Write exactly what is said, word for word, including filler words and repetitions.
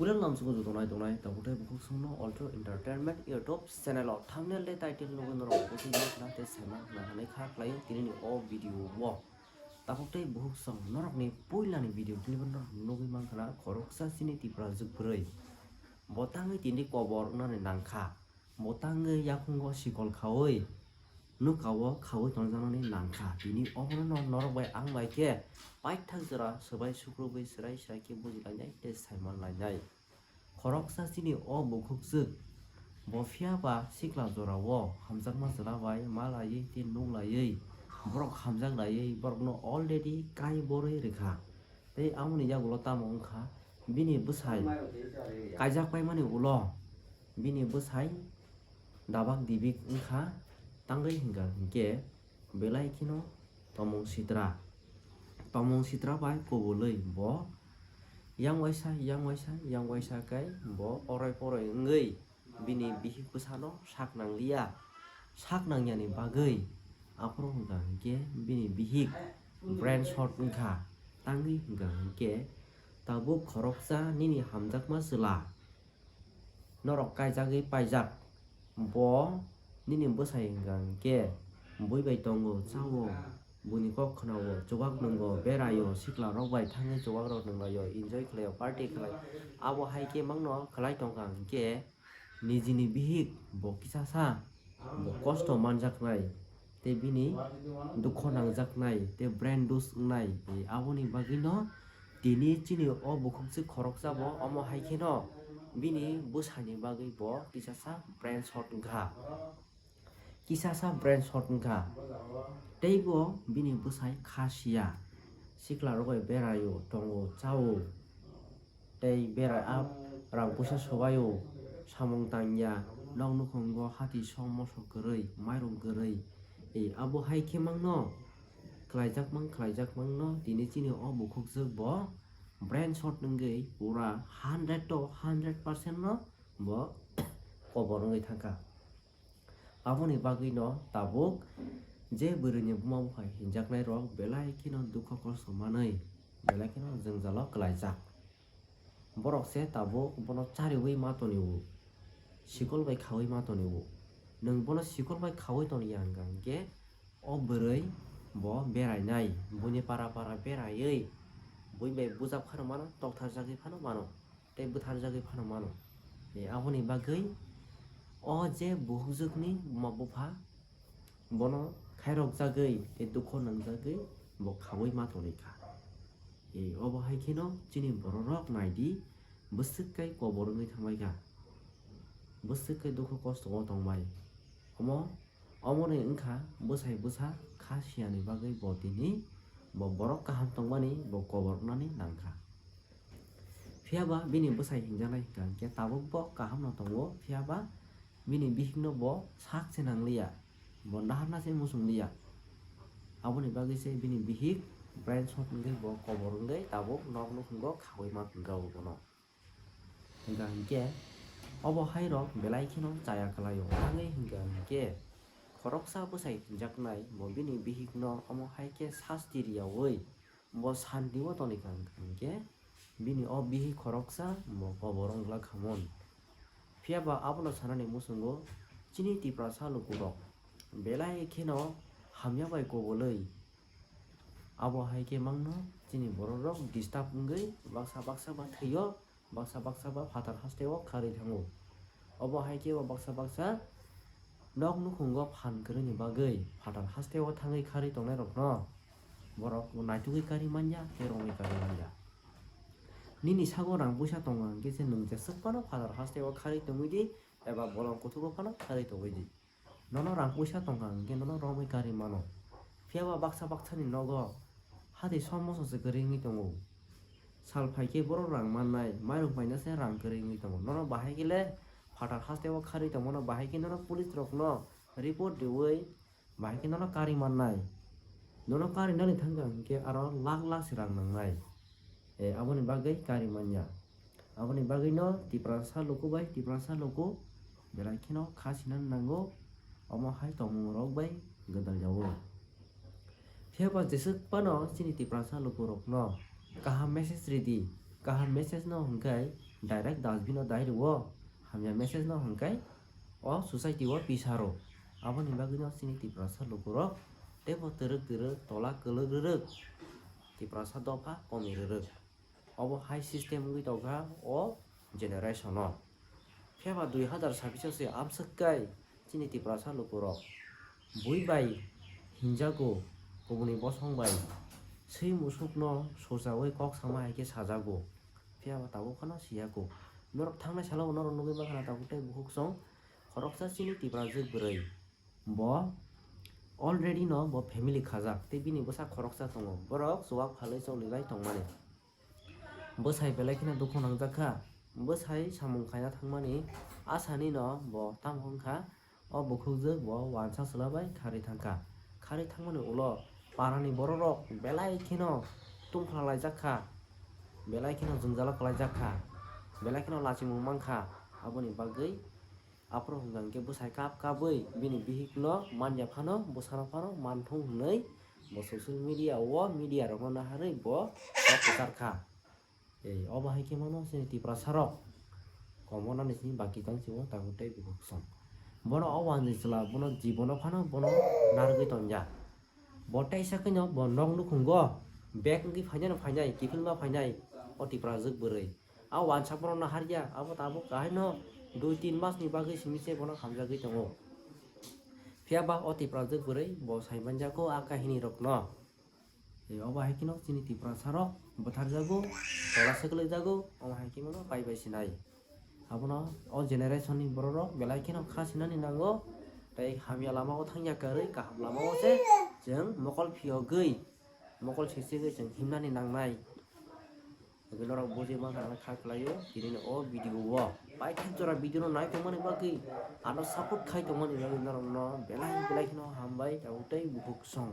Puila lamsugo joto nai tongnai tabuk tei bukhuk songno Ultra Entertainment YouTube channel o thumbnail tei title nugwi norok bukhuk nai khna tei saima khna hinwi kha khlaio tinini o video o. Tabuk tei bukhuk song norokni puilani video clip no nugwi mankha na khoroksa chini Tipra jwk bwrwi. Bo tangwi tini kobor wngnani nangkha. Bo tangwi yakhungo sikol khaui, nukao khaui tongjaknani nangkha. Tini obono no norok bai ang bai khe paithak jora swbai sukrubwi swrai swrai khe bujilainai tei saimanlainai. Khoroksa chini o bukhukjwk, bo phiya ba sikla jorao hamjakma chwla bai ma laiwi tei nuk laiwi, borok hamjak laiwi borokno already kai borwi rwkha. Tei aboni yagulo tamo wngkha, bini bwsai kaijak paimani ulo bini bwsai dabak dibik wngkha, tangwi hwnkha hinkhe belai kheno tomung sitra, tomung sitra bai kubulwi bo yang waisa, yang waisa, yang waisa khe bo orai poroi wngwi bini bihik bwsano sak nangliya. Sak nangyani bagwi aphuru hwnkha hinkhe bini bihik brain short wngkha. Tangwi hwnkha hinkhe tabuk khoroksa nini hamjakma chwla norok kaijagwi paijak. Bo nini bwsai hwnkha hinkhe bui bai tongo, chao, buini kok khwnao, chuwak nwngo, beraio, sikla rok bai thangwi chuwak rok nwnglaio, enjoy khlaio, party khlai. Abo hai khe mangno khlai tongkha hinkhe nijini bihik bo kisasa bo kosto manjaknai tei bini dukho nangjaknai tei brain dush wngnai. Aboni bagwino tini chini o bukhukjwk khoroksa bo omo hai kheno bini bwsani bagwi bo kisasa brain short wngkha, kisasa brain short wngkha. Tei bo bini bwsai kha siya, sikla rok bai beraio, tongo, chao. Tei berai a rang puisa sobaio, samung tangya, nok nukhungo hati som moso kwrwi, mairum kwrwi. E, abo hai khe mangno khlaijak mang, khlaijak mangno, tini chini o bukhukjwk bo brain short wngwi pura hundred to hundred percent no bo kobor wngwi thangkha. Aboni bagwino tabuk je bwrwini buma bupha hinjaknai rok belai kheno dukho kosto manwi, belai kheno jwngjalo kwlaijak. Borok se tabuk bono chariwi ma tonio, sikol bai khaui ma tonio. Nwng bono sikol bai khaui toniya hwnkha hinkhe o bwrwi bo berainai, buini para para beraiwi bui bai bujak phano mano, toktharjagwi phano mano, tei bwtharjagwi phano mano. E, aboni bagwi o je bukhukjwkni buma bupha bono khairokjagwi tei dukho nangjagwi bo khaui ma tongwi kha. E, obo hai kheno chini bororok naidi, bwswk kai kobor wngwi thangbai kha, bwswk kai dukho kosto o tongbai. Omo, omoni wngkha bwsai bwsa kha siyani bagwi bo tini bo borok kaham tongmani bo kobor wngnani nangkha. Phiya ba bini bwsai hinjaknai hwnkha hinkhe tabuk bo kaham no tongo, phiya ba bini bihik no bo sak se nangliya, bo naharna se muchung liya. Aboni bagwi se bini bihik brain short wngwi bo kobor wngwi tabuk nok nukhungo khaui ma tongjago bono. Hwnkha hinkhe obo hai rok belai kheno chaya kwlaio, tangwi hwnkha hinkhe khoroksa bwsai hinjaknai bo bini bihik no omo hai khe sasti riyaui bo santi o tongwi kha, hwnkha hinkhe bini o bihik khoroksa bo kobor wng glak khamon. Phiya ba abono sanani muchungo chini Tiprasa lukurok belai kheno hamya bai koboloui. Abo hai khe mangno chini bororok disturb wngwi baksa baksa ba thwio, baksa baksa ba phatar hasteo kharwi thango. Obo hai khe o baksa baksa nok nukhungo phan kwrwini bagwi phatar hasteo thangwi kharwi tongnairokno borok naitugwi kari manya tei romwi kari manya. Nini sago rang puisa tongo hwnkhe se nwng jeswk phano phatar hasteo kharwi tongwi di eba bolong kuthukgo phano kharwi tongwi di. Nono rang puisa tongkha hwnkhe nono romwi kari mano. Phiya ba baksa baksani nogo hati som moso se kwrwi wngwi tongo. Sal phai khe borok rang mannai, mairung paina se rang kwrwi wngwi tongo. Nono bahai khe le phatar hasteo kharwi tongmano, bahai khe nono police rokno report riui bahai khe nono kari mannai. Nono karinani thangkha hwnkhe aro lakh lakh se rang nangnai. E, aboni bagwi kari manya. Aboni bagwino Tiprasa luku bai Tiprasa luku belai kheno kha sinani nango, omo hai tongmung rok bai gwdaljago. Phiya ba jeswk phano chini Tiprasa lukurokno kaham message ridi, Kaham message no hwnkhe direct dustbin o dai rwo, hamya message no hwnkhe o society o pisa rwo. Aboni bagwi no chini Tiprasa lukurok teibo twrwk twrwk, tola kwlwk rwrwk, Tiprasa dopha komi rwrwk. Obo hai system wngwi tongkha o generation o. Phiya ba dui hazar sabbish o se amswk kai chini Tiprasa lukurok bui bai hinjago, kubuni bosong bai swi musukno sojaui kok sama hai khe sajago. Phiya ba tabuk phano siyago. Norok thangnai salo bo norok nugwi mankha na tabuk tei bukhuk song khoroksa chini Tiprajwk bwrwi. Bo already no bo family khajak tei bini bwsa khoroksa tongo. Borok chuwak phalwi cholibai tongmani. Bwsai belai kheno dukhu nangjak kha. Bwsai samung khaina thangmani asani no bo tamo wngkha. O bukhukjwk bo wansa chwla bai kharwi thangkha. Kharwi thangmani ulo parani bororok belai kheno tungphla laijak kha. Belai kheno jwngjalo kwlaijak kha. Belai kheno lachimung mankha. Aboni bagwi aphuru hwnkha hwnkhe bwsai kap kabwi bini bihikno manya phano bwsano phano manthung hwnwi bo social media o media rokno naharwi bo kok kwchar kha. Ei, obo hai khe mano chini Tiprasa rok komo nani simi baki tang sio tabuk tei bukhuk song. Bono o wanjwi chwla bono jibono phano bono narwgwi tongya. Bo teisa kheno bo nok nukhungo bag wngwi phainai no phainai, kiphilma phainai o Tiprajwk bwrwi. A wansa bono naharya, abo tabuk kahai no dui tin mas ni bagwi simi se bono hamjagwi tongo. Phiya ba o Tiprajwk bwrwi bo sai manjago a kahini rokno. Ei, obo hai kheno chini Tiprasa rok bwtharjago, tola swklikjago, omo hai khe mano pai bai sinai. Abono o generation ni borok rok belai kheno kha sinani nango, tei hamya lama o thangya kwrwi kaham lama o se chwng mokol phiyogwi, mokol sisigwi chwng himnani nangnai. Hwnkhe norok bujui mankha ang kha kwlaio tini o video o. Paithak jora video no nai tongmani bagwi ano support khai tongmani bagwi norokno belai belai kheno hambai tabuk tei bukhuk song.